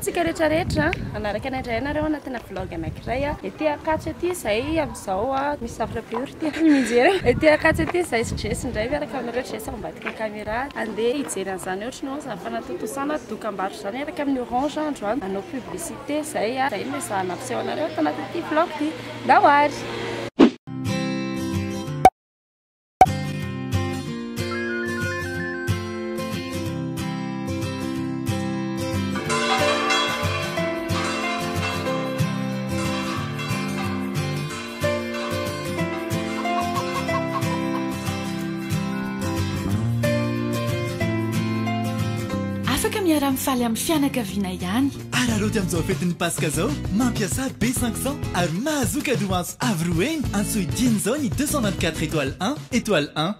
antsika rehetra rehetra. Hanaraka anay indray ianareo anatina vlog anankiray. Ety Ankatso ety izay amin'izao misy zavatra be ory ity mijery. Ety Ankatso ety izay sy Jess indray miaraka aminareo Jess ao ambadiky ny caméra. Andeha hijery an'izany ohatry ny hoe izany fanatontosana dokam-barotra izany miaraka amin'ny Orange androany. Hanao publicité izay. Izay no ezahana hampiseho anareo ato anatin'ity vlog ity. Ndao ary! Afaka miara-mifaly amin'ny fianakaviana ihany. Araraoty amin'izao fetin'ny Paska izao, mampiasà B500 ary mahazoa cadeau antso avo roa heny, antsoy dieny izao ny 224 étoile 1 étoile 1.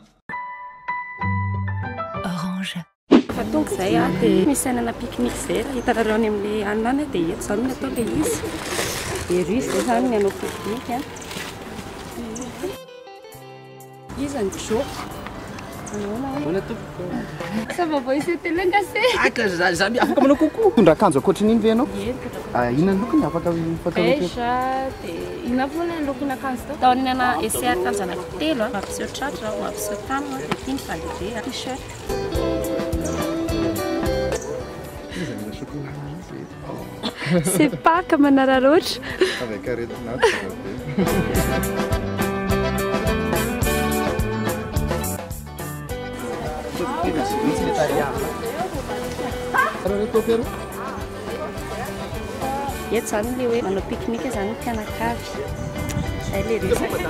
Orange. Efa tonga izay aho dia misy anana pique-nique izay raha hitanareo any amin'ilay hanina any dia eto izany no atao ilay izy. Ery izay izany ny hanao pique-nique. Iza ny Joe? Ahoana tompoko? Ça va vao izy télé nga se? Aka za za afaka manao coucou. Mitondra akanjo ankoatrin'iny ve ianao? Ie, mitondra akanjo. Inona ny lokony? Afaka fatao Beige dia inona moa ilay lokony akanjo tao? Tao ninana essai akanjo anankitelo, mampiseho tratra, mampiseho tanana, dia ity ny validé, t-shirt. Iza mila chocolat mihitsy eto? C'est pas ka manararaotra. Avec aretina ato be. Eto izany ilay hoe manao pique-nique izany ny mpianakavy. Izay ilay resaka.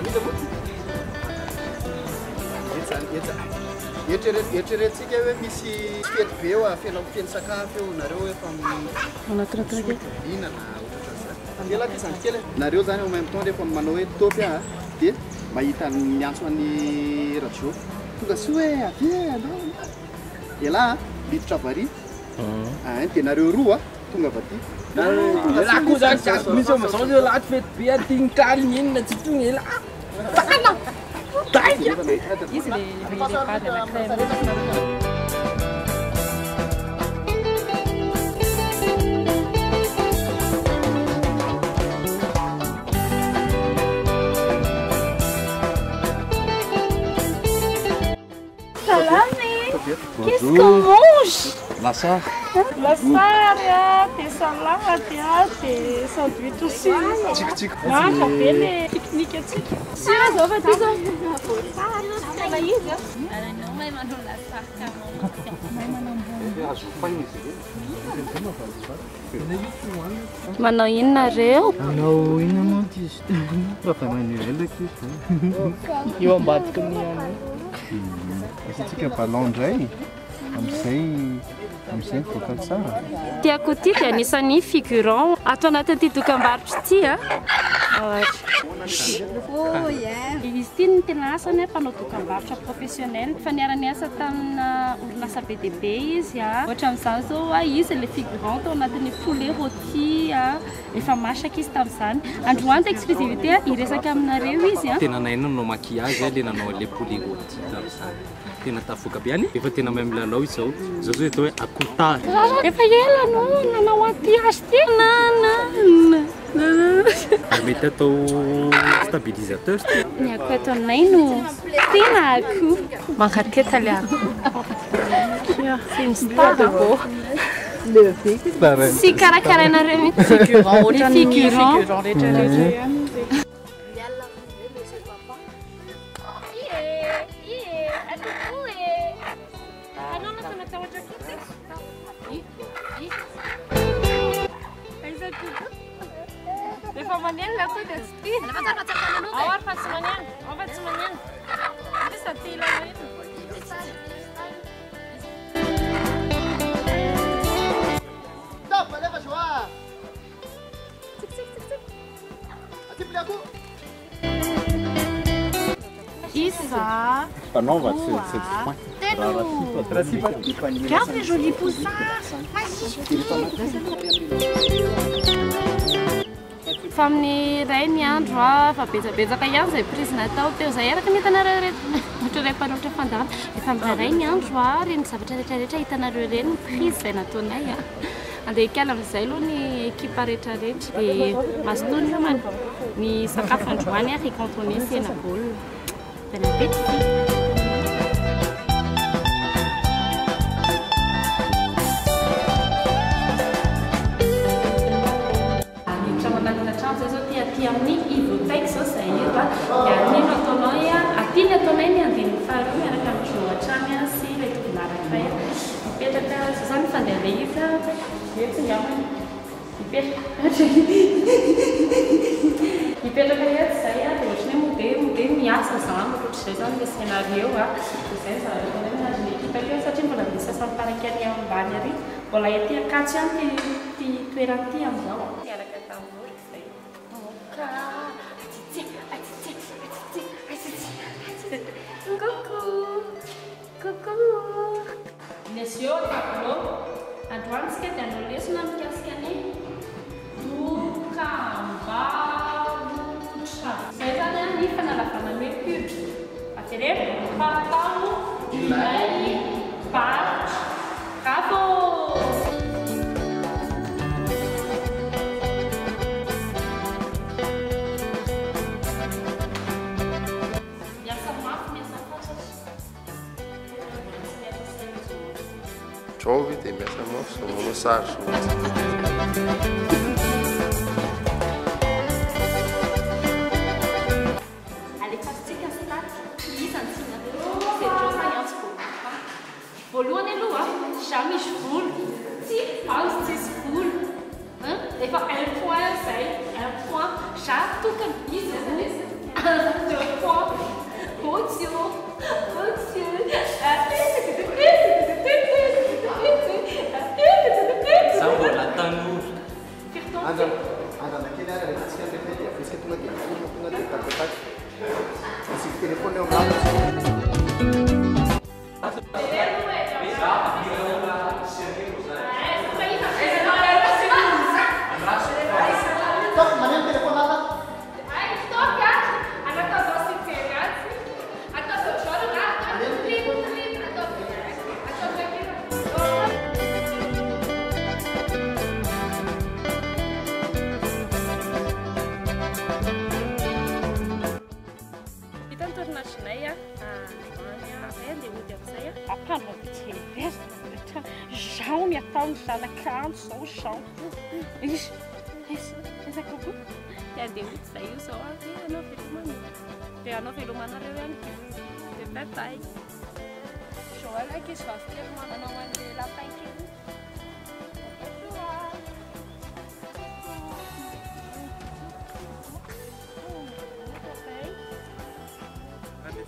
Eritreretintsika hoe misy fety be eo, feno feno sakafo eo, nareo efa mihinana ohatran'izany. Ela ty zandry kely e. Nareo zany en même temps rehefa manao hoe topy ah dia mahita miantso an'i Radio. Tonga soa e, avia e, aleo. Elah miditra avy ary. Ein dia nareo roa tonga avy aty. Elah koa zany tsy azoko mihitsy fa zao zao elah fety be aty ny kaly ny inona tsy tonga elah. Tana! Dainga! Izy le le vady anankiray amin'io. Salama e! Qu'est-ce qu'on mange? Lasary. Lasary a, dia salade a, dia sandwich aussi. Tsikitsiky. Manja be le pique-nique antsika. Sira zao fa ty zao. Tena izy a. Anao mahay manao lasary carotte. Mahay manamboamboa. Azo ofaina izy ireny. Manao inona reo? Manao inona moa ty izy ty? Papa Manuel aky izy zany. Eo ambadiky ny anao. Asiantsika ballon indray amin'izay amin'izay mivoaka tsara. Ty akoho ty dia anisan'ny figurant ato anatin'ity dokam-barotra ity a. Izy ity no tena asany, mpanao dokam-barotra professionnel. Efa niara-niasa tamina orinasa be dia be izy a. Ohatra amin'izany izao a, izy ilay figurant tao anatin'ny poulet rôti a. Efa masaka izy tamin'izany. Androany dia exclusivité a, hiresaka aminareo izy a. Tena nahay nanao maquillage ilay nanao an'ilay poulet rôti tamin'izany. Tena tafavoaka be any. Efa tena mahay milalao izy izao. Izao izao atao hoe akoho-tary. Efa ela no nanao an'ity hazo ity. Na na na na. Ary mety atao stabilisateur ity. Ny akoho eto aminay no tena akoho. Mankateta ilay akoho. C'est une star beau. Tsy karakarainareo mihitsy. Figurant ohatran'ny Figurant. figurant rehetra rehetra ihany izy. Rehefa maneno ny akoho dia tsy tiana. Ao ary fa tsy maneno. Ao fa tsy maneno. Iza te hilalao eto? Stop, alefa Joa. Aty le akoho. Isa. Fanaova tsy tsy point. Regarde les jolis poussins. Fa amin'ny iray ny andro a, fa betsabetsaka ihany izay prise natao teo izay araka ny hitanareo rehetra. Ohatra iray mpanolotra fandaharana. Efa amin'ny iray ny andro a, ireny zavatra rehetra rehetra hitanareo ireny ny prise izay nataonay a. Andeha hikala amin'izay aloha ny ekipa rehetrarehetra dia mazotoa ny homana. Ny sakafo androany riz cantonais sy hena baolina. Bon appétit. Miditra ao anatina trano izay izao ty aty amin'ny Ivotech izao izay eto a. Dia aty no ataonay a, aty ny ataonay ny andininy faharoa miaraka amin'ny Joe hatrany a sy ilay tovolahy anankiray a. Mipetraka izao izany ny fandehan'ilay izy a, etsy angambany. Mipetraka Mipetraka eto izay a, dia ohatran'ny hoe mody mody miasa izany, ohatr'izay izany ilay scénario a. Dia izay ny zavatra ataonay miandry ny ekipa kely satria mbola misy asa mitarika ary ambany ary. Mbola ety Ankatso ihany ity toerana ity amin'izao. Niaraka tamin'ny orga izay. Moka, atsitsi, atsitsi, atsitsi, atsitsi, atsitsi. Coucou, coucou. Les yeux au tableau. Androany isika dia hanao lesona mikasika ny dokambarotra. Izay izany ny fanalavana ny hoe pub. Avereno fa atao ilay varotra. Bravo! Miasa mafy, miasa fatratra. Mbola tsy miasa saina izao. Zao ve dia miasa mafy zao manao sary zao. Alefasintsika ny stat, iza no tsy nanao? C'est trop sa hiantso voalohany. Voalohany aloha, za misy volo, tsy azo tsisy volo. Hein? Efa un point zay, un point. Za tokana, izy roa. Deux points. Otsio, otsio. Za mbola tanora. Firy taona Andrana, andrana kely ary rehefa tsika rehefa dia avesika tonga dia miforona tonga dia tac au tac. Asiako téléphone eo amin'ny Stop, maneno téléphone ala. Vita ny tournage-nay a, androany a, zay andeha hody amin'izay a. Ampandro jery zao ny ataon'ny zanak'antso zao zao. Izy, izy, izy kokoa. Dia andeha hody zay io zao a, dia hanao veloma anio. Dia hanao veloma anareo ihany koa. Dia bye bye. Joël ankizy vavy kely manao an'ilay lapin kely.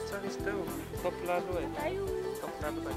Tsara izy teo. Top lalo e. Top lalo e.